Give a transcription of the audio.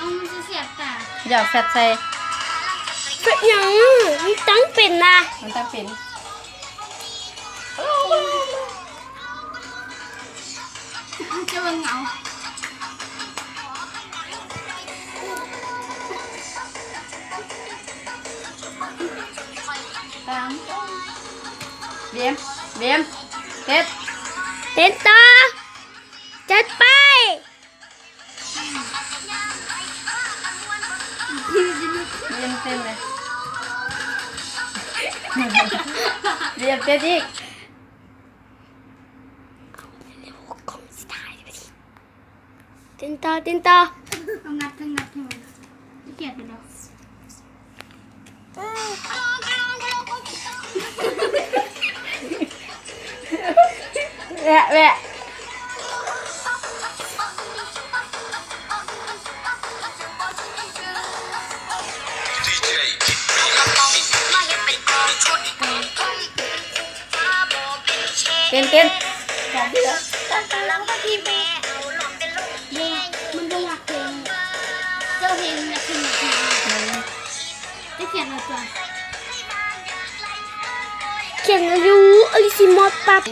ມັນຊິສຽບຕາ. ຢ່າແຟດໃສ່. ເຮັດຫຍັງ? ມັນຕັ້ງເປັນນະ. ມັນຕັ້ງເປັນ. ຈະເບິ່ງເງົາ. ຕາມ. ເບມ ເບມ ເຕັ້ນ ເຕັ້ນຕໍ່. ຈັດໄປ. ເບມເຕັ້ນເລີຍ. ເບມເຕັ້ນອີກ. ເຕັ້ນຕໍ່ ເຕັ້ນຕໍ່. ຕ້ອງງັດ ຕ້ອງງັດໃຫ້ມັນ. ຂີ້ຂຽດໄປແລ້ວ. ແວະ ແວະ. ເຕັ້ນ ເຕັ້ນ. ບໍ່ ມັນບໍ່ມັກເພງ. ເຈົ້າເພງນະ ຂຶ້ນມາເພງ. ໄດ້ຂຽນແລ້ວຕົວະ. ຂຽນຢູ່ ອາລິຊິມອດປັບ.